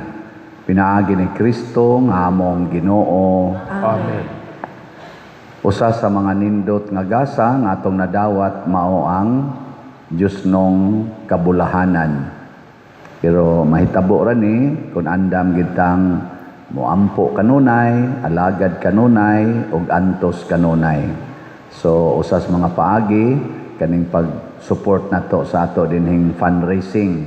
Pinaagi ni Kristo nga among Ginoo. Amen. Usa sa mga nindot nga gasa nga atong nadawat mao ang Diyos nong kabulahanan. Pero mahitabo ra ni kung andam gitang moampo kanunay, alagad kanunay, ug antos kanunay. So usa sa mga paagi kaning pag-support nato sa ato dinhing fundraising.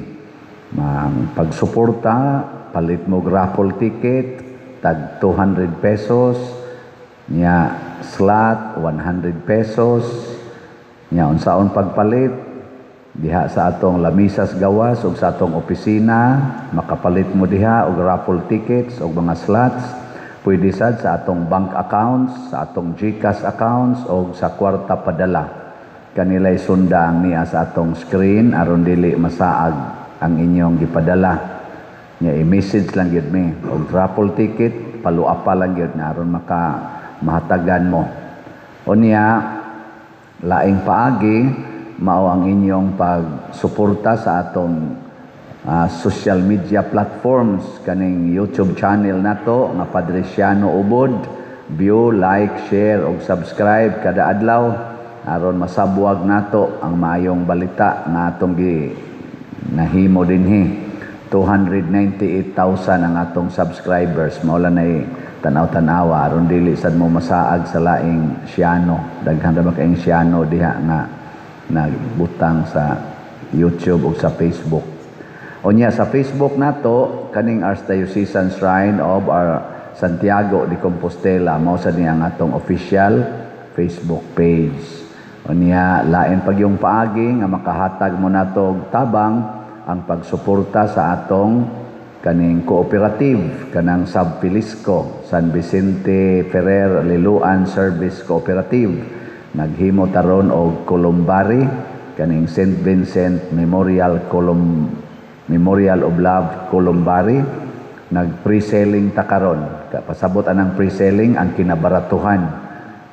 Mang pagsuporta, palit mo og raffle ticket tag 200 pesos, nya slot 100 pesos, nya unsaon pagpalit diha sa atong lamisas gawas ug sa atong opisina, makapalit mo diha og raffle tickets og mga slots. Pwede sad sa atong bank accounts, sa atong GCash accounts og sa kwarta padala. Kanila'y sunda ang niya sa atong screen aron dili masaag ang inyong gipadala. Nya i-message lang gyud mi og raffle ticket, paluapa lang gyud na aron maka mahatagan mo. Unya Laing paagi mao ang inyong pagsuporta sa atong social media platforms, kaning YouTube channel nato nga Padre Siano Ubod. View, like, share ug subscribe kada adlaw aron masabwag nato ang maayong balita nga atong gi nahimo dinhi. 298,000 ang atong subscribers. Mao lang nay tanaw-tanawa aron dili sad mo masaag sa laing Siano. Daghan ra ba kaayong Siano diha nga nagbutang sa YouTube ug sa Facebook. Unya sa Facebook nato, kaning Archdiocesan Shrine of our Santiago de Compostela, mao sad ni ang atong official Facebook page. Unya lain pag yung paagi nga makahatag mo nato og tabang, ang pagsuporta sa atong kaning cooperative, kanang Sabpilisco, San Vicente Ferrer Liloan Service Cooperative. Naghimo taron og columbary, kaning St. Vincent Memorial Memorial of Love Columbary. Nag pre-selling ta karon. Pasabot anang pre-selling ang kinabaratuhan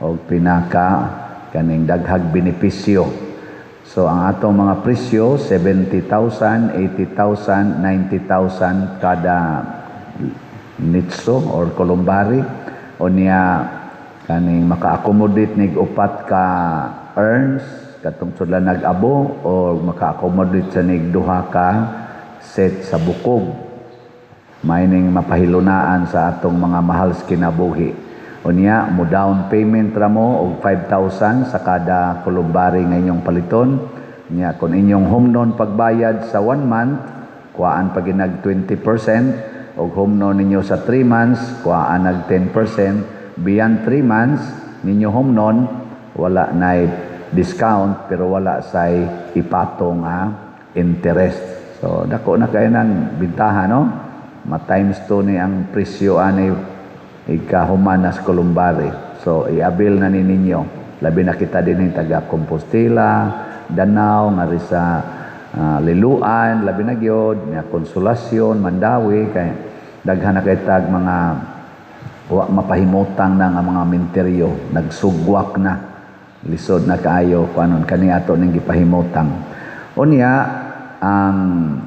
og pinaka kaning daghag benepisyo. So ang atong mga presyo, 70,000, 80,000, 90,000 kada nitso or columbary. Unya kaning maka-accommodate nig upat ka urns katong sudlan nag-abo or maka-accommodate sa nig duha ka set sa bukog, maining mapahilunaan sa atong mga mahal sa kinabuhi. Unya mo down payment ra mo og 5,000 sa kada columbary nga inyong paliton. Unya kung inyong humnon pagbayad sa 1 month, kuhaan pa ginag 20%, og humnon ninyo sa 3 months, kuhaan nag 10%. Beyond 3 months ninyo humnon, wala nay discount pero wala say ipatong nga interest. So dako na kay nang bintaha, no? Ma times 2 ni ang presyo ani ikahuman na sa columbary. So i-avail na ni ninyo. Labi na kita din taga Compostela, Danao, ngari sa Liloan, labi na gyud, nya Consolacion, Mandaue, kay daghan na kay tag mga wa mapahimutang na nga mga minteryo, nagsugwak na, lisod na kaayo kuanon. Kani ato ning gipahimutang. Unya ang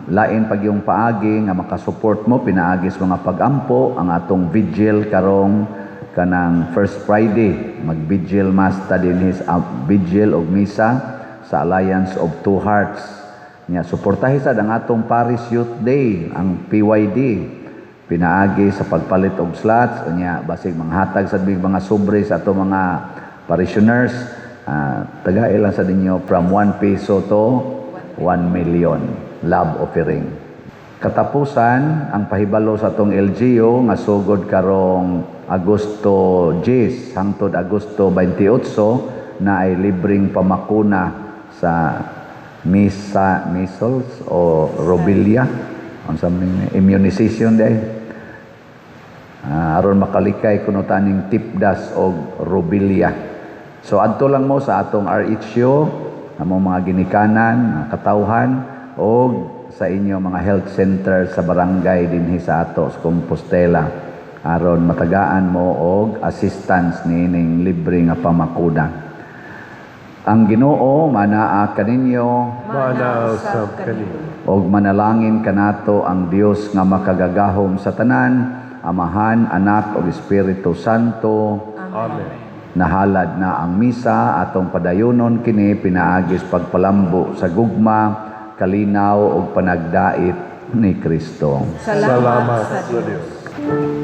lain pag yung paagi nga makasupport mo pinaagi sa mga pagampo, ang atong vigil karong kanang first Friday, mag-vigil mass ta dinhi, vigil og misa sa Alliance of Two Hearts. Nya suportahi sad ang atong Parish Youth Day, ang PYD, pinaagi sa pagpalit og slots. Unya basig manghatag sad mig mga sobre sa ato mga parishioners. Tagai lang sa ninyo from 1 peso to 1 million love offering. Katapusan, ang pahibalo sa atong LGU nga sugod karong Agosto 10 hangtod Agosto 28 na ay libreng pamakuna sa misa, measles o rubella, unsa man immunization day. Aron makalikay kuno taning tipdas og rubella. So adto lang mo sa atong RHU, among mga ginikanan, mga katawhan og sa inyo mga health center sa barangay dinhi sa ato sa Compostela aron matagaan mo og assistance niining libre nga pamakuna. Ang Ginoo manaa kaninyo. Mana usab kaninyo. Og manalangin kanato ang Dios nga makagagahom sa tanan, Amahan, Anak ug Espiritu Santo. Amen. Nahalad na ang misa, atong padayunon kini pinaagis pagpalambo sa gugma, kalinaw ug panagdait ni Kristo. Salamat sa Diyos. Diyos.